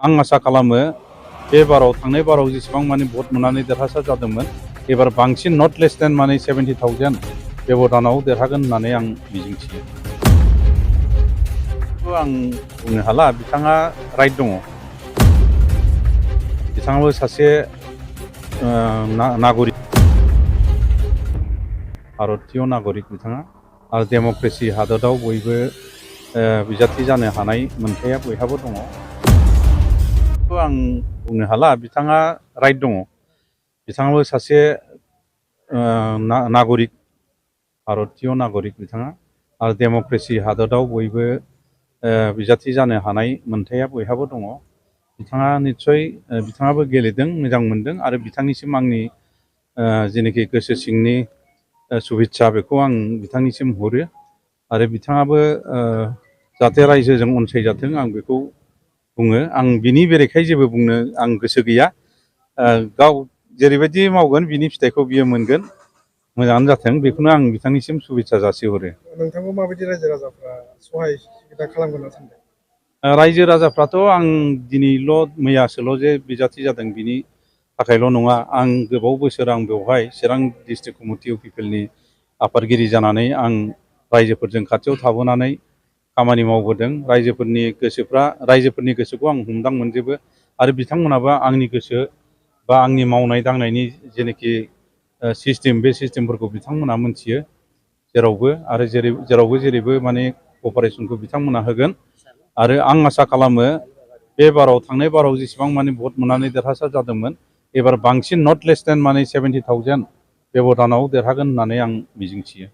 आं आसा खालामो बे बाराव थांनाय बाराव जेसेबां माने भट मोननानै देरहासार जादोंमोन एबार बांसिन नट लेस देन माने 70,000 बेब'धानाव देरहागोन होननानै आं मिजिंथियो। आं बुंनो हाला, बिथाङा राइट दङ। बिथाङाबो सासे नागरिक, भारतीय नागरिक बिथाङा, आरो डेम'क्रेसि हादोराव बयबो बिजाथि जानो हानाय मोनथाया बयहाबो दङ। आं बुंनो हाला, बिथाङा राइट दङ। बिथाङाबो सासे नागरिक, भारतीय नागरिक बिथाङा, आरो डेम'क्रेसि हादोराव बयबो बिजाथि जानो हानाय मोनथाया बयहाबो दङ। बिथाङा निस्सय बिथाङाबो गेलेदों, मोजां मोनदों, आरो बिथांनिसिम आंनि जेनोखि गोसो सिंनि शुभेच्छा बेखौ आं बिथांनिसिम हरो। आरो बिथाङाबो जाहाथे रायजोजों अनसायजाथों आं बेखौ बुङो। आं बिनि बेरेखायै जेबो बुंनो आं गोसो गैया। गाव जेरैबायदि मावगोन बिनि फिथाइखौ बियो मोनगोन। मोजाङानो जाथों, बेखौनो आं बिथांनिसिम शुभेच्छा जासिहरो। नोंथांखौ माबायदि रायजो राजाफ्रा सहाय सुबिदा खालामगोन होनना सानदों? रायजो राजाफ्राथ' आं दिनैल' मैयासोल' जे बिजाथि जादों बिनि थाखायल' नङा। आं गोबाव बोसोर आं बेवहाय चिरां डिस्ट्रिक्ट कमिटि अफ पिपलनि आफादगिरि जानानै आं रायजोफोरजों खाथियाव थाबोनानै खामानि मावबोदों। रायजोफोरनि गोसोखौ आं हमदां मोनजोबो, आरो बिथांमोनाबो आंनि गोसो बा आंनि मावनाय दांनायनि जेनोखि सिस्टेम, बे सिस्टेमफोरखौ बिथांमोना मोनथियो जेरावबो, आरो जेरावबो जेरैबो माने कपारेसनखौ बिथांमोना होगोन। आरो आं आसा खालामो बे बाराव थांनाय बाराव जेसेबां माने भट मोननानै देरहासार जादोंमोन एबार बांसिन नट लेस देन माने 70,000 बेब'धानाव देरहागोन होननानै आं मिजिंथियो।